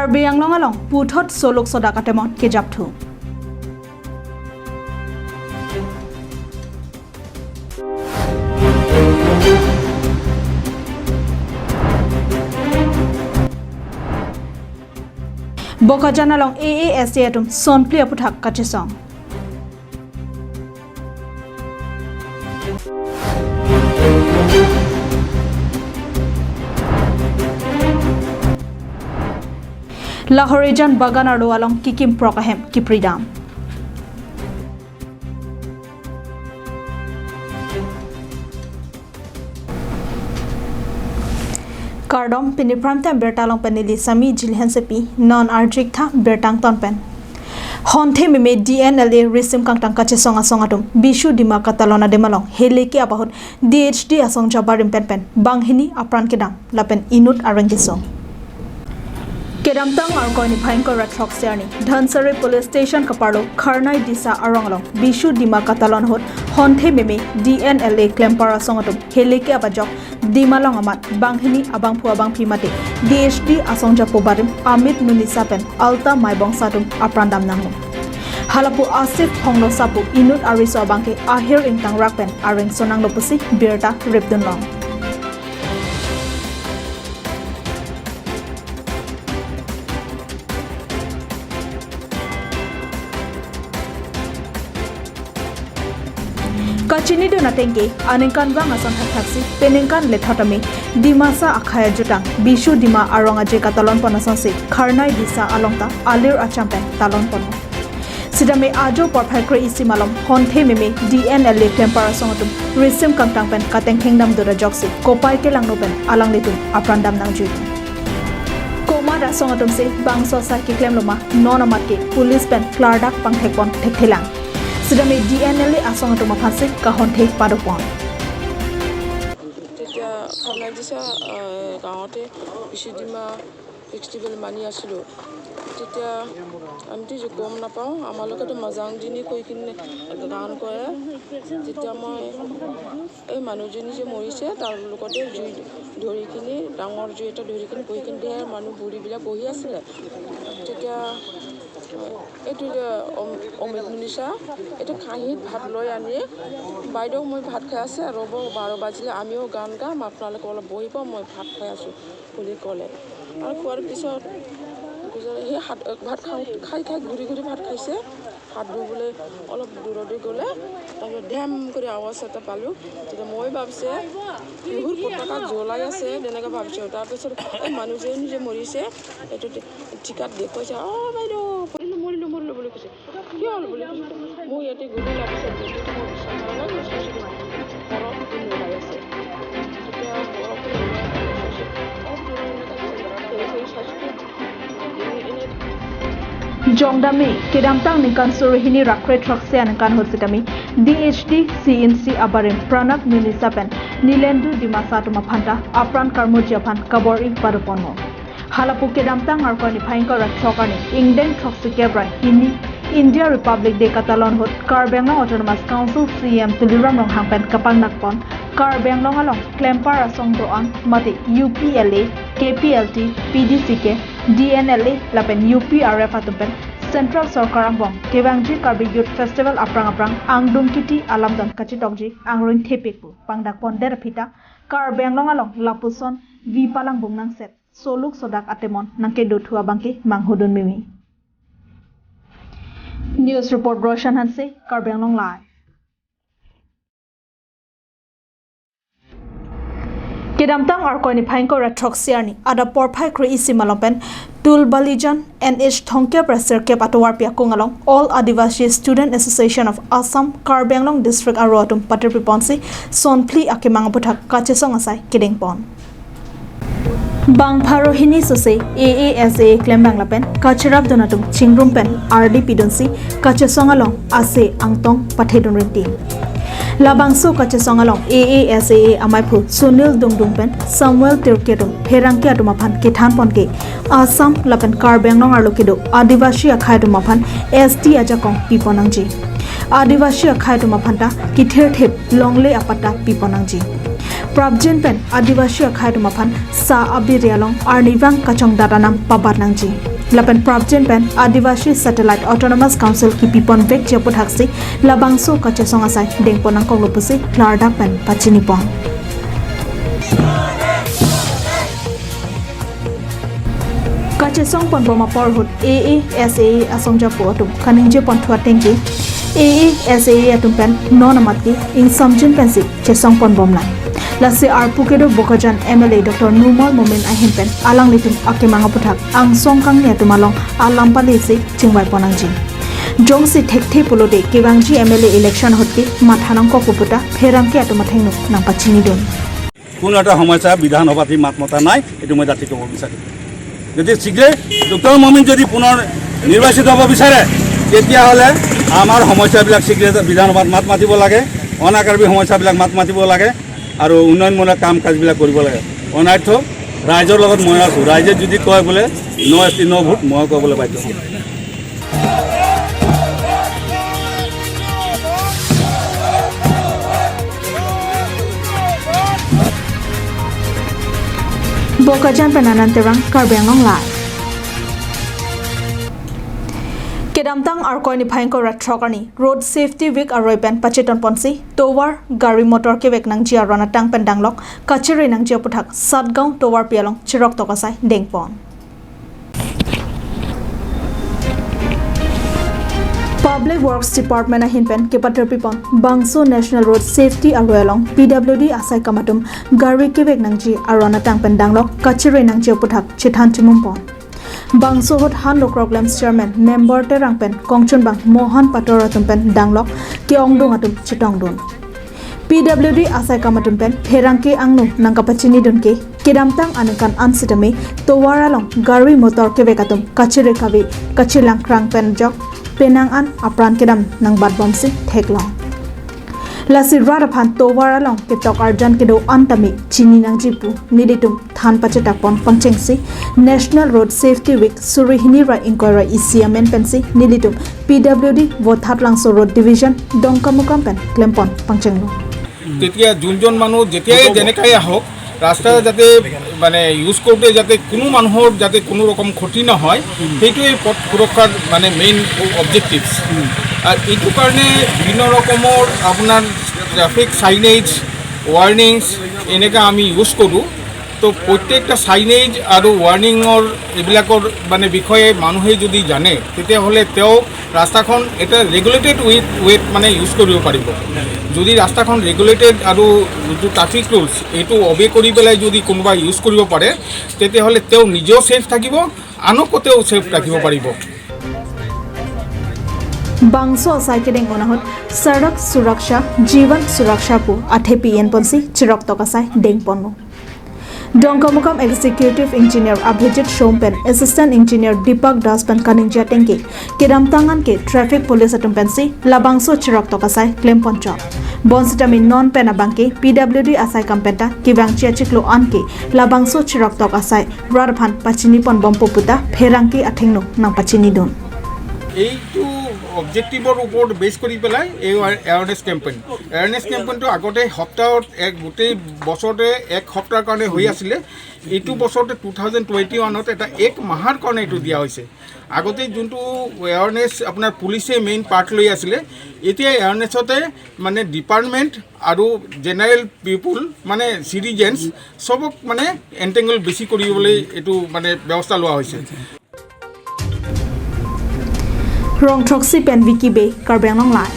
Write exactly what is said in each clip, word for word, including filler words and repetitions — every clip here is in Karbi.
Karbi Anglong along puthot soluk sodak atemon kejapthu. Bokajan along A A S A atum sonphli aputhak kachesong. Lahorijan bagan arlo along kikim prok ahem kipridam. Kardom, pini prime time birta along pen neli Sami Jilhensepi, non arjik tha birta angton pen. Honthe meme D N L A risim kangtang kachesong asong atum Bishu Dima katalon adim along heleke apahut D H D asongja abarim pen pen banghini apran kedam lapen inut areng kesung. Kedamtang Arkoi niphai ingkoi ra throksi arni Dhansiri Police Station kaparlo Kharnai Disa arong along Bishu Dima katalon ahut honthe meme D N L A klempar asong atum heleke apajok Dima Long amat banghini abangphu abangpi mate D H D asongja pu barim Amit Nunisa pen Alta Maibongsa atum apran dam nanglo. Halapu Asif Phonglosa pu inut ariso abangke ahir ingtangrak pen areng sonanglo pusi birta ripdun long. Kachinidun atengke, aningkanvang ason thakthaksi peningkan lethot tame Dimasa akhei ajutang Bishu Dima arong aje katalon pon asonsi Kharnai Disa along ta alir acham pen talon pon. Sitame ajo porphai kre-isi malom honthe meme D N L A klempar asong atum risim kangtang pen katengtheng dam dura ajoksi kopai kelangno pen alanglitum apran dam nangjui. Komat asong atumsi bangso asai keklem loma non amat ke police pen klardak pangthek pon thekthelang. Sitame D N L A asong atum aphansi kahonthe padopon. তেতিয়া খানাজিছা গাঁৱতে বিশু ডিমা ফেষ্টিভেল মানি আছিলোঁ। তেতিয়া আমিতো যে গম নাপাওঁ, আমাৰ লগতে মজাং দিনি কৈ কিনে গান কৰে। তেতিয়া মই এই মানুহজনী যে মৰিছে, তাৰ লগতে জুই ধৰি কিনি, ডাঙৰ জুই এটা ধৰি কিনি বহি কিনি ধেৰ মানুহ বুঢ়ীবিলাক বহি আছিলে। তেতিয়া এইটো যে অম-, অমিত মিনিচা, এইটো কাঁহীত ভাত লৈ আনি, "বাইদেউ, মই ভাত খাই আছে, ৰ'ব, বাৰ বাজিলে আমিও গান গাম, আপোনালোকে অলপ বহিব, মই ভাত খাই আছোঁ," বুলি ক'লে। আৰু খোৱাৰ পিছত, পিছত সেই হাত, ভাত খাওঁ, খাই খাই ঘূৰি ঘূৰি ভাত খাইছে। হাত ধুবলৈ অলপ দূৰলৈ গ'লে, তাৰপিছত ধেম কৰি আৱাজ এটা পালোঁ। তেতিয়া মই ভাবিছে, বহুত ফটকা জ্বলাই আছে, তেনেকৈ ভাবিছোঁ। তাৰপিছত এই মানুহজনী যে মৰিছে, এইটো টি-, টিকাত দেখুৱাইছে, "অ বাইদেউ, মৰিলোঁ, মৰিলোঁ, মৰিলোঁ," বুলি কৈছে। "কিয় হ'ল?" বুলি কৈছে। মই ইয়াতে গ'লোঁ, তাৰপিছত গ'লোঁ, মই বিচনাত গ'লোঁ, মই চাইছোঁ, ঘৰত কোনো ওলাই আছে। তেতিয়া ঘৰত কোনো ওলাই আছে, চাইছোঁ, অলপ দূৰত এনেকৈ আছে, তেনেকৈ চাইছোঁ। Jongdame, kedamtang ningkan suri hini ra kre throksi aningkan ahut sitame D H D C N C abarim Pranab Nunisa pen Nilendu Dimasa atum aphanta apran karmuji aphan kabor-i padopon. Halapu kedamtang Arkoi niphai ingkoi ra throk arni ingdeng throksi kep ra hini India Republic Day katalon ahut Karbi Anglong Autonomous Council C E M Tuliram Ronghang pen kapangdak pon Karbi Anglong along klempar asong do-an mate U P L A, K P L T, P D C K, D N L A lapen U P R F atum pen Central Sorkar angbong kevangji Karbi Youth Festival aphrang aphrang angdung kiti alamdon kachetokji angring thepik pu pangdak pondet aphi ta Karbi Anglong along lapuson vi palangbung nangset soluk sodak atemon nangkedothu abangke manghudun mimi. News report Roshan Hanse, Karbi Anglong Live. Kedamtang Arkoi niphai ingkoi ra throksi arni adap porphai kre-isi malom pen Tulbalijan N H thomkep ra sirkep atovarpi akung along All Adivasi Student Association of Assam Karbi Anglong District aro atum patirpi ponsi sonphli akemang aputhak kachesong asai kedeng pon. Bang pharo hini sose A A S A A klembang lapen kacherapdun atum chingrum pen ardi pidunsi kachesong along ase angtong pathedun rinti. Labangso kachesong along A A S A A amaiphu Sunil Dungdung pen Samuel Tirke atum pherangke atum aphan kethan ponke Assam lapen Karbi Anglong arlo kedo Adivasi akhei atum aphan S T ajakong pipon nangji. Adivasi akhei atum aphan ta kithirthip longle apatta pipon nangji. Prapjin pen Adivasi akhei atum aphan sa abiri along arnivang kachongdat anam pabat nangji. lapen prapjin pen Adivasi Satellite Autonomous Council kipipon vekji aputhaksi labangso kachesong asai dengpon nangkoklo pusi klardak pen pachinipon. Kachesong ponbom apor ahut A A S A A asongjapo atum kaningjepon thu ateng ke A A S A A atum pen non amat ke ingsamjin pensi chesong ponbomlang. Lasi arpu kedo Bokajan M L A Doctor Numal Momin ahin pen alanglitum akemang aputhak angsong kangni atum along alam palisi chingvaipon nangji. Jongsi thekthe pulote kevangji M L A election ahut ke matha nangkok pu puta pherangke atum athengno nangpachinidun. কোনো এটা সমস্যা বিধানসভাত সি মাত মতা নাই, এইটো মই দাঁতি ক'ব বিচাৰোঁ। যদি শীঘ্ৰে ডক্টৰ মমিন যদি পুনৰ নিৰ্বাচিত হ'ব বিচাৰে, তেতিয়াহ'লে আমাৰ সমস্যাবিলাক শীঘ্ৰে বিধানসভাত মাত মাতিব লাগে, অনা কাৰ্বি সমস্যাবিলাক মাত মাতিব লাগে আৰু উন্নয়নমূলক কাম কাজবিলাক কৰিব লাগে। অন্যথা ৰাইজৰ লগত মই আছোঁ, ৰাইজে যদি কয় বোলে ন এছ টি ন ভোট, মই ক'বলৈ বাধ্য হ'ম। Bokajan pen Anand Terang, Karbi Anglong Live. Kedamtang Arkoi niphai ingkoi ra throk arni Road Safety Week aroi pen pacheton ponsi tovar gari motor kevek nangji aron atang pen danglok kachere nangji aputhak Satgaon tovarpi along cheroktok asai dengpon. Public Works Department ahin pen kepaterpipon bangso National Road Safety aroi along P W D asai kam atum gari kevek nangji aron atang pen danglok kachere nangji aputhak chethan chimumpon. Bangso ahut Hanlo Kroklems Chairman Member Terang pen kongchunbang Mohan Pator atum pen danglok ke-ongdung atum chetongdun. P W D asai kam atum pen pherangke angno nangkapachinidun ke kedamtang aningkan an sitame tovar along gari motor kevek atum kachere kave kachelang krang pen jok penang an apran kedam nangbatbomsi theklong. Lasi rat aphan tovar along ketok arjan kedo an tame chini nangji pu nelitum than pachetakpon pangchengsi National Road Safety Week suri hini ra ingkoi ra isi amen pensi nelitum P W D Vothatlangso Road Division Dongkamukam pen klempon pangchenglo. তেতিয়া যোনজন মানুহ যেতিয়াই যেনেকাই আহক, ৰাস্তা যাতে মানে ইউজ কৰোঁতে যাতে কোনো মানুহৰ যাতে কোনো ৰকম ক্ষতি নহয়, সেইটোৱেই পথ সুৰক্ষাৰ মানে মেইন অবজেক্টিভছ। আৰু এইটো কাৰণে বিভিন্ন ৰকমৰ আপোনাৰ ট্ৰেফিক চাইনেজ, ৱাৰ্ণিংছ এনেকা আমি ইউজ কৰোঁ। তো প্ৰত্যেকটা চাইনেজ আৰু ৱাৰ্ণিঙৰ এইবিলাকৰ মানে বিষয়ে মানুহে যদি জানে, তেতিয়াহ'লে তেওঁ ৰাস্তাখন এটা ৰেগুলেটেড ৱেত ৱেত মানে ইউজ কৰিব পাৰিব। যদি ৰাস্তাখন ৰেগুলেটেড আৰু যিটো ট্ৰাফিক ৰুলছ এইটো অবে কৰি পেলাই যদি কোনোবা ইউজ কৰিব পাৰে, তেতিয়াহ'লে তেওঁ নিজেও ছেফ থাকিব, আনকো তেওঁ ছেফ ৰাখিব পাৰিব। Bangso asai kedengpon ahut Sadak Suraksha, Jivan Suraksha pu athepi enponsi cheroktok asai dengponlo. Dongkamukam Executive Engineer Abhijit Shom pen Assistant Engineer Deepak Das pen kaningje ateng ke kedamtang an ke traffic police atum pensi labangso cheroktok asai klemponchot. Bonsitame non pen abang ke P W D asai kam penta kevangji achiklo an ke labangso cheroktok asai rat aphan pachiniponbompo puta pherangke athengno nangpachinidun. এইটো অবজেক্টিভৰ ওপৰত বেছ কৰি পেলাই এই awareness campaign. Awareness কেম্পেইনটো আগতে সপ্তাহত এক, গোটেই বছৰতে এক সপ্তাহৰ কাৰণে হৈ আছিলে। এইটো বছৰতে টু থাউজেণ্ড টুৱেণ্টি ওৱানত এটা এক মাহৰ কাৰণে এইটো দিয়া হৈছে। আগতে যোনটো এৱাৰনেছ আপোনাৰ পুলিচে মেইন পাৰ্ট লৈ আছিলে, এতিয়া এৱাৰনেছতে মানে ডিপাৰ্টমেণ্ট আৰু জেনেৰেল পিপুল মানে চিটিজেনছ চবক মানে এণ্টেংগল বেছি কৰিবলৈ এইটো মানে ব্যৱস্থা লোৱা হৈছে। Rongthroksi pen Vicky Bey, Karbi Anglong Live.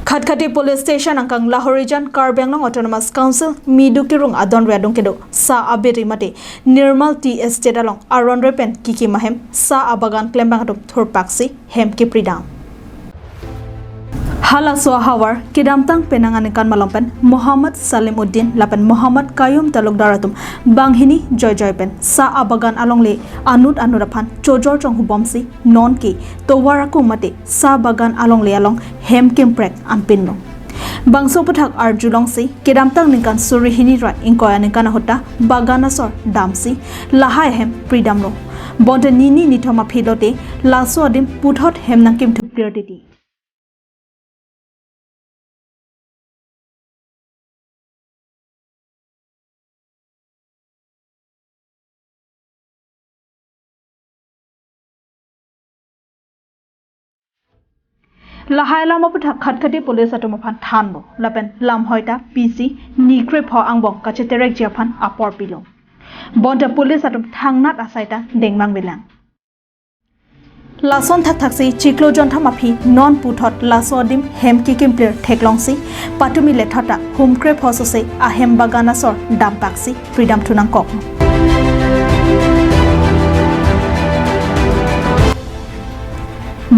Khatkhati Police Station angkang Lahorijan Karbi Anglong Autonomous Council Midu Kirung adonre adung kedo sa abiri mate Nirmal Tea Estate along aronre pen kikim ahem sa abagan klembang atum thurpaksi hem kipridam. Halaso ahavar kedamtang penang aningkan malom pen Muhammad Salim Uddin lapen Muhammad Kayum Talukdar atum banghini joijoi pen sa abagan alongle anut anut aphan chojor chonghubomsi non ke tovar akung mate sa bagan alongle along hem kimprek anpinlo. Bangso aputhak arjulongsi kedamtang ningkan suri hini ra ingkoi aningkan ahut ta bagan asor damsi lahai ahem pridamlo. Bonta nini nithom aphi lote laso adim puthot hem nangkimthu pirtiti. Lahai alam aputhak Khatkhati police atum aphan thanlo, lapen lamhoi ta P C ni krepho angbong kacheterekji aphan apor pilo. Bonta police atum thangnat asai ta dengmang bilang. Lason thakthaksi chiklo jontham aphi non puthot laso adim hem kikim plir theklongsi patumi lethot ta hum krepho sose ahem bagan asor dampaksi pridam thu nangkok.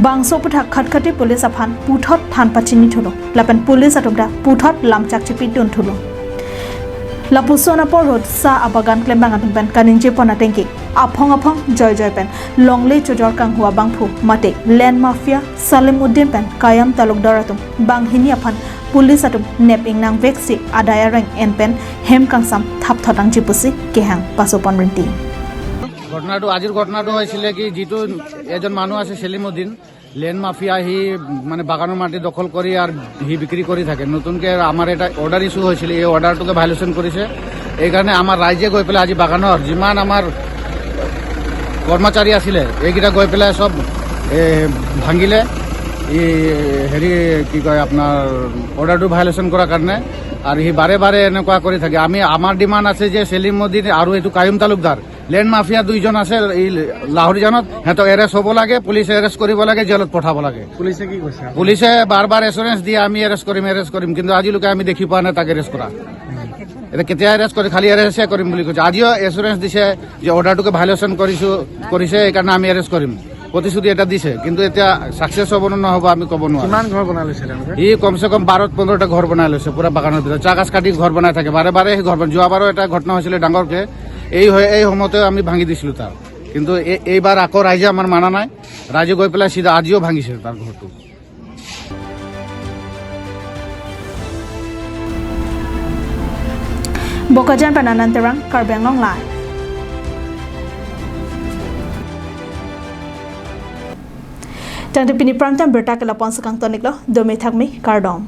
Bangso aputhak Khatkhati police aphan puthot than pachini thulo, lapen police atum ta puthot lamchak chipidun thulo. Lapuson apor ahut sa abagan klembang atum pen kaningje pon atengke aphong aphong joijoi pen longle chojor kanghu abangphu mate land mafia Salim Uddin pen Kayam Talukdar atum banghini aphan police atum nep ingnang veksi adai areng en pen hem kangsam thapthot nangji pusi kehang paso pon rinti. ঘটনাটো, আজিৰ ঘটনাটো হৈছিলে কি, যিটো এজন মানুহ আছে চেলিম Uddin, land mafia, C মানে বাগানৰ মাটি দখল কৰি আৰু সি বিক্ৰী কৰি থাকে। নতুনকে আমাৰ এটা অৰ্ডাৰ ইছ্যু হৈছিলে, এই অৰ্ডাৰটোকে ভায়লেশ্যন কৰিছে। এইকাৰণে আমাৰ ৰাইজে গৈ পেলাই আজি বাগানৰ যিমান আমাৰ কৰ্মচাৰী আছিলে, এইকেইটা গৈ পেলাই চব এ, ভাঙিলে। এই হেৰি, কি কয়, আপোনাৰ অৰ্ডাৰটো ভায়লেশ্যন কৰাৰ কাৰণে। আৰু সি বাৰে বাৰে এনেকুৱা কৰি থাকে। আমি, আমাৰ ডিমাণ্ড আছে যে চেলিম উদ্দিন আৰু এইটো কায়ুম তালুকদাৰ, লেণ্ড মাফিয়া দুইজন আছে এই লাহৰিজানত, সিহঁতক এৰেষ্ট হ'ব লাগে, পুলিচে এৰেষ্ট কৰিব লাগে, জেলত পঠাব লাগে। পুলিচে কি কৈছে? পুলিচে বাৰ বাৰ এচুৰেঞ্চ দিয়ে, "আমি এৰেষ্ট কৰিম, এৰেষ্ট কৰিম," কিন্তু আজিলৈকে আমি দেখি পোৱা নাই তাক এৰেষ্ট কৰা। এতিয়া কেতিয়া এৰেষ্ট কৰে, খালি এৰেষ্টহে কৰিম বুলি কৈছে। আজিও এচুৰেঞ্চ দিছে যে অৰ্ডাৰটোকে ভায়লেশ্যন কৰিছো, কৰিছে, এইকাৰণে আমি এৰেষ্ট কৰিম, প্ৰতিশ্ৰুতি এটা দিছে, কিন্তু এতিয়া ছাকচেছ হ'ব নে নহ'ব আমি ক'ব নোৱাৰোঁ। কিমান ঘৰ বনাই লৈছে তেওঁলোকে? সি কমচে কম বাৰ পোন্ধৰটা ঘৰ বনাই লৈছে পুৰা বাগানৰ ভিতৰত। চা গছ কাটি ঘৰ বনাই থাকে, বাৰে বাৰে সেই ঘৰ বনাই। যোৱাবাৰো এটা ঘটনা হৈছিলে ডাঙৰকে, এই হয়, এই সময়তে আমি ভাঙি দিছিলোঁ তাৰ, কিন্তু এই, এইবাৰ আকৌ ৰাইজে আমাৰ মানা নাই, ৰাইজে গৈ পেলাই চিধা আজিও ভাঙিছে তাৰ ঘৰটো। Bokajan pen Anand Terang, Karbi Anglong Live. Tangte pini prime time birta ke lapu-an si kangton-iklo, dome thakme, kardom.